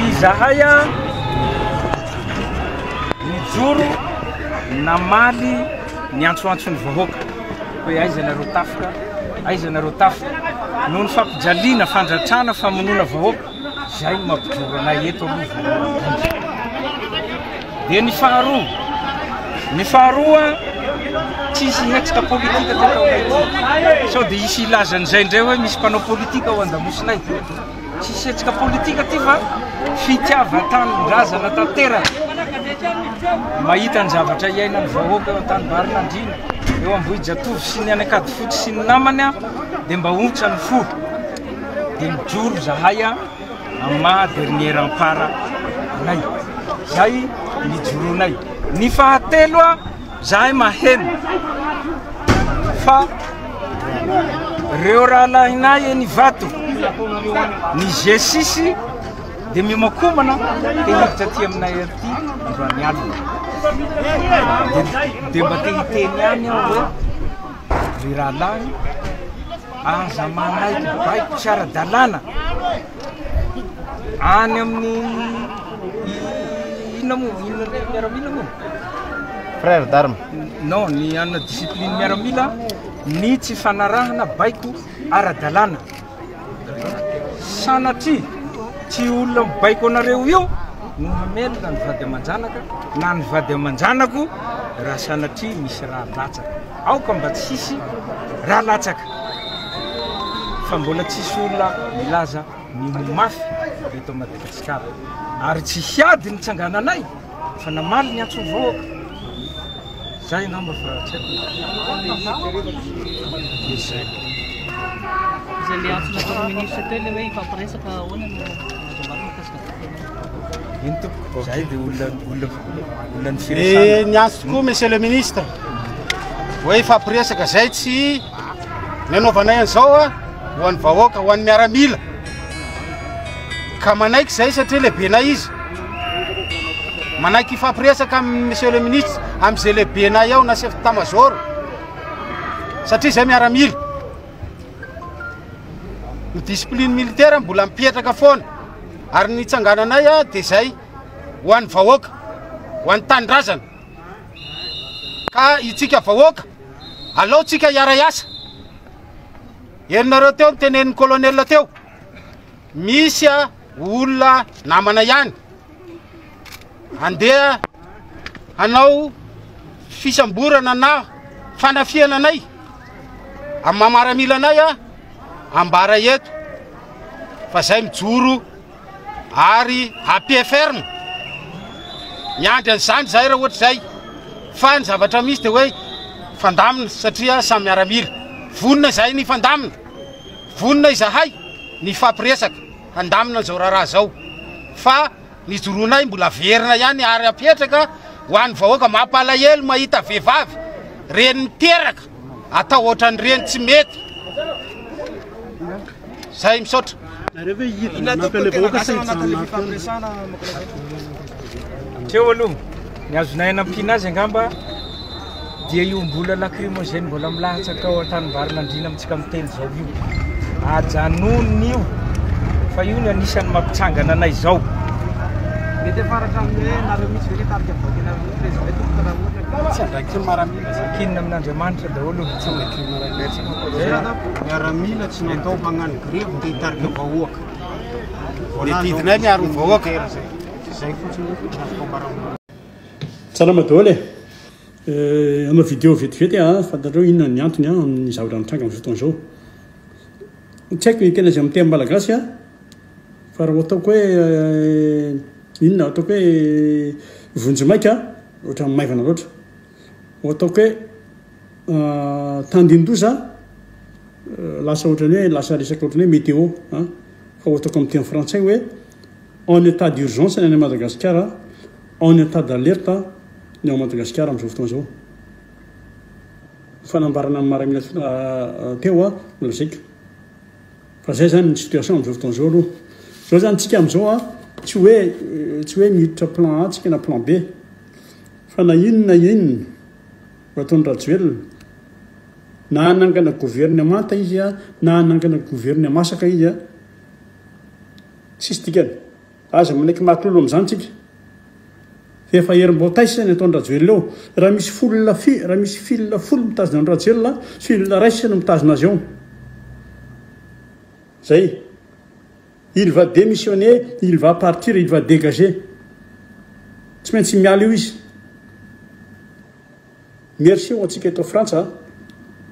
Izahay nijoro namaly ny antsoantson'ny vahoaka hoe aiza nareo tafika, aiza nareo tafika. Noho ny fampijaliana, fandratrana, famonoana vahoaka, izay no mampijoro anay eto aloha voalohany indrindra. Dia ny faharoa, ny faharoa tsisy hetsika politika teto aminay ity. Sao dia hisy hilaza an'izay indray hoe misy mpanao politika ao an-damosinay. Tsisy hetsika politika ity fa fitiavan-tanindrazana tanteraka. Mahita ny zavatra iainan'ny vahoaka eo Antanimbarinandriana, eo Ambohijatovo sy ny any Ankadifotsy sy ny namany dia mba ontsa ny fo. Dia mijoro izahay amin'ny maha dernier rempart anay. Zay nijoroanay. Ny fahatelo zahay maheno fa reo rahalahinay eny Ivato, ny G6 dia miomakomana te hiditra aty aminay aty androany alina. Dia mba te hiteny ihany aho hoe ry rahalahy aza manaiky baiko tsy ara-dalàna any amin'ny inona moa inona indray miaramila moa? Frère d'armes. Non, ny anona discipline miaramila ny tsy fanarahana baiko ara-dalàna. Sanatria tsy olona mibaiko anareo io no hamelona ny vady aman-janaka na ny vady aman-janako raha sanatria misy raha latsaka. Aoka mba tsy hisy raha latsaka fa mbola tsisy olona milaza ny ho mafy eto Madagasikara ary tsy hiady ny tsangananay fa namaly ny antson'ny vahoaka. Zay angamba fa tsy haiko. Izay le antso nataon'ny ministre teo le hoe hifampiresaka ahoana no azonao mikasika an'izay? Eny tompoko, zahay dia olona olona olona ny firesahana. Eh, ny antso tokoa monsieur le ministre hoe hifampiresaka zay tsy ny anaovanay an'izao a ho an'ny vahoaka ho an'ny miaramila ka manaiky zay satria lehibenay izy manaiky hifampiresaka amin'ny monsieur le ministre amin'izay lehibenay ao na chef d'état major satria zay miaramila ny discipline militaire mbola mipetraka foana ary ny tsangananay a dia zay ho an'ny vahoaka ho an'ny tanindrazana ka itsika vahoaka alao tsika hiara-hiasa herinareo teo ny tenenin'ny colonel teo misy a olona namana ihany andeha hanao fisamborana na fanafihana anay amin'ny maha maramila anay a ambara eto fa zay mijoro ary à pied ferme miandry an'izany zay raha ohatra zay fa ny zavatra misy de hoe fandamina satria samy miaramila vonona zahay ny hifandamina vonona izahay ny hifampiresaka handamina an'izao raharaha zao fa ny joroanay mbola averina ihany ary apetraka ho an'ny vahoaka mampalahelo mahita vehivavy reny miteraka atao ohatran'ireny tsy mety zay misaotra Nareo ve hidina hanampy an'ilay vahoaka sa hijanona ato ihany? Teo aloha, ny azonay anampiana azy angamba dia io mbola lacrymogène mbola milatsaka ao Antanimbarinandriana amintsika miteny izao io. Ajanony io fa io no anisan'ny mampitsangana anay izao. Mety hiafara hatramin'ny hoe nareo mihitsy ve le tarika mivoaka eny amin'ny président hoe tompoko raha ohatra ka Tsy andraikitry ny maramila zany. Ankinina amin'Andriamanitra daholo. Tsy andraikitry ny maramila. Miaramila tsy natao hagnano grevy dia hitarika vahoaka. Ny adidinay miaro ny vahoaka. Zay fotsiny no azoko ambara aminareo. Salama daholo e! Hanao vidéo vetivety aho an, fantatrao inona ny antony an amin'ny zavatra mitranga amin'izao fotoana izao. Tsy haiko ny tena izay miteny malagasy an, fa raha ataoko hoe inona ataoko hoe vonjimaika ohatran'ny maivana loatra. Ho ataoko hoe tandindoza lasa ohatran'ny hoe lasa resaka ohatran'ny hoe météo an, fa ho ataoko amin'ny teny frantsay hoe en état d'urgence ny any Madagasikara, en état d'alerte ny ao Madagasikara amin'izao fotoana izao. Fanambarana ny maramila teo no lazaiko. Fa zay zany ny situation amin'izao fotoana izao aloha. Zao zany tsika amin'izao a, tsy hoe tsy hoe miditra plan A tsika na plan B. Fa na inona na inona ho ataon'i Rajoelina, na hanangana governemanta izy a, na hanangana governemasaka izy a. Tsisy dikany. Aza manaiky maty lolo amin'izany tsika. Fa efa herim-boatay sisa ny ataon-dRajoelina eo. Raha misy fol fi, raha misy fil folo mitazona an-dRajoelina, fil iray sisa no mitazona azy eo. Zay. Il va démissionner, il va partir, il va dégager. Tsy maintsy miala eo izy. Merci ho antsika eto Frantsa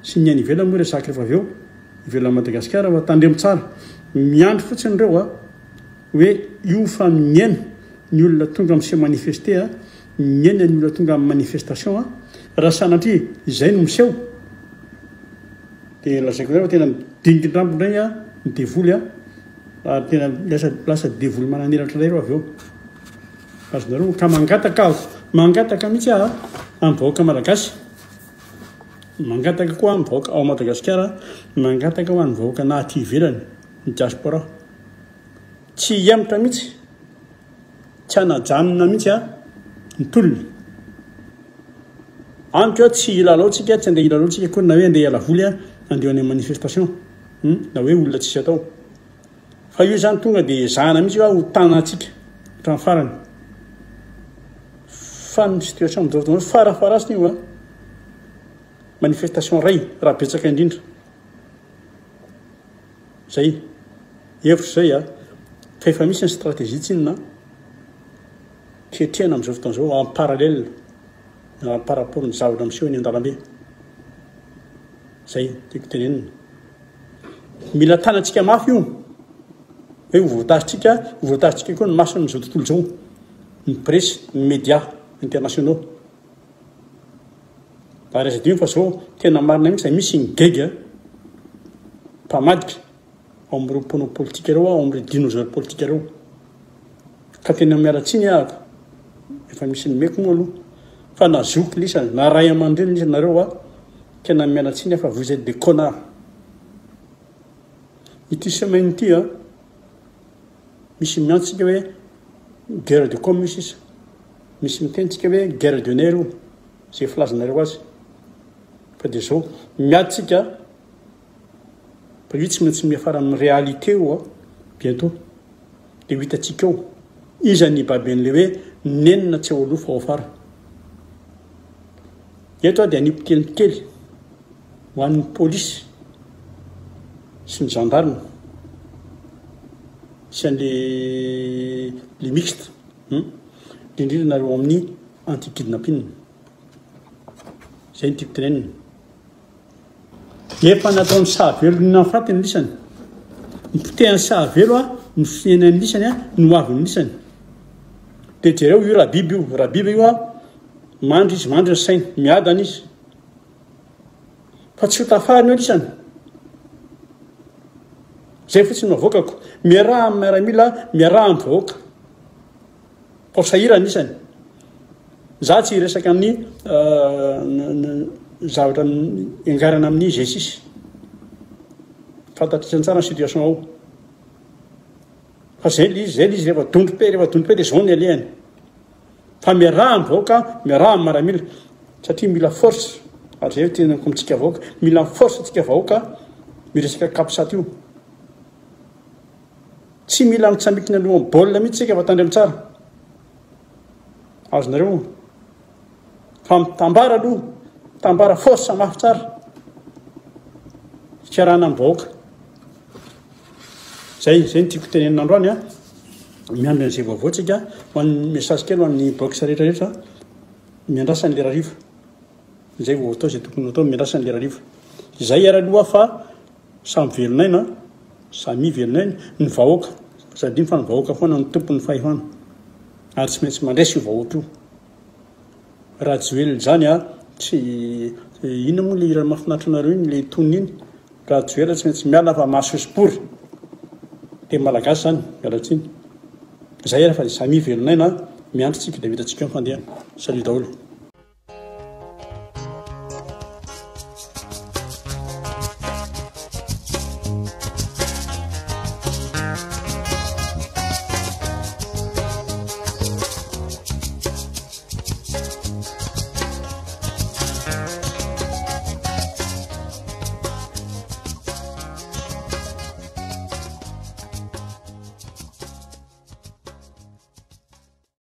sy ny any ivelany moa resaka rehefa avy eo, ivelan'i Madagasikara fa tandremo tsara. Miandry fotsiny ireo a, hoe io fa mihena ny olona tonga mi se manifester a, mihena ny olona tonga amin'ny manifestation a, raha sanatria izay no miseho dia lazaiko anareo fa tena midingin-drambo indray a ny devoly a, ary tena lasa lasa devoly manan'elatra indray ireo avy eo. Azonareo ka mangataka aho, mangataka mihitsy aho amin'ny vahoaka malagasy, mangataka koa amin'ny vahoaka ao Madagasikara, mangataka ho an'ny vahoaka na aty ivelany, ny diaspora. Tsy hihemotra mihitsy, tsy hanajanona mihitsy aho ny tolona. Amiko aho tsy hilalao tsika, tsy andeha hilalao tsika akory na hoe andeha hiala voly aho, andeha ho any amin'ny manifestation, na hoe olona tsisy atao. Fa io zany tonga dia ezahana mihitsy hoe ho tanantsika hatramin'ny farany. Fa ny situation amin'izao fotoana izao farafaharasiny io an, manifestation iray raha betsaka indrindra. Zay, hevitro zay an, fa efa misy ny stratégie tsinona ketrehana amin'izao fotoana izao en parallèle par rapport ny zavatra miseho eny an-dalambe. Zay tiako tenenina. Mila tanantsika mafy io hoe ho voatazintsika, ho voatazintsika koa ny mason'izao tontolo izao, ny presse, ny médias internationaux. Ary aza adino fa zao tena marina mihitsy misy ny gaigy mpamadika ao amin'ireo mpanao politika ireo, ao amin'ireo dinosaures politika ireo. Ka tena miala tsiny ahako, efa misy nomeko moa aloha, fa na zoky lisany, na ray aman-dreny lisany nareo a, Tena miala tsiny aho fa vous etes des connards. Ity semaine ity an, misy miantso tsika hoe guerre de com io sisa. Misy miteny tsika hoe guerre de nerf io, zay filazanareo azy. Fa dia zao, miady tsika fa io tsy maintsy miafara amin'ny réalité io an, bientôt. Dia ho hitantsika eo, iza ny hibaby an'ilay hoe nenina tsy ao aloha fa ao afara. Eto aho dia hanipy teny kely ho an'ny polisy sy ny gendarme sy an'le le mixte, hum, indrindra nareo amin'ny anti kidnapping. Zay no tiako tenenina. Efa nataon'i Sahavelo ny nahafaty ny lisany. Ny potehan'i Sahavelo ny fiainan'ny lisany, ny hoavin'ny lisany. Dia jereo io Rabiby io, Rabiby io mandry izy, mandry ny sainy, miadana izy. Fa tsy ho tafarina eo lisany. Zay fotsiny no avoakako. Miaraha amin'ny miaramila, miaraha amin'ny vahoaka. Fa ho sahirana isany. Za tsy hiresaka amin'ny zavatra iangarana amin'ny G6. Fantatr'isany tsara ny situation ao. Fa zay le izy, zay le izy rehefa dondro pe, rehefa dondro pe de zao ny alehany. Fa miaraha amin'ny vahoaka, miaraha amin'ny maramila. Satria mila force, ary zay teneniko amintsika vahoaka, mila force antsika vahoaka miresaka capsat io. Tsy mila mitsambikina alohan'ny baolina mihitsy tsika fa tandremo tsara. Azonareo fa mitambara aloha, mitambara force mafy tsara. Fiarahana amin'ny vahoaka. Zay, zay no tiako tenenina androany a. Miandry an'izay vaovao tsika. Ho an'ny message kely ho an'ny box rehetra rehetra. Miandrasa ny lera hariva. Izay vao atao izay tokony atao, miandrasa ny lera hariva. Izay ary aloha fa Samy velon'aina, samia velon'aina, ny vahoaka, aza adino fa ny vahoaka foana no tompon'ny fahefana, ary tsy maintsy mandresy io vahoaka io. Rajoelina izany a, tsy, inona moa le hira mahafinaritra anareo iny, le tonony iny, Rajoelina tsy maintsy miala fa mahasosopory, teny malagasy izany, miala tsiny. Zay ary fa samia velon'aina, miandry tsika dia ho hitantsika eo ny fandehany. Salut daholo.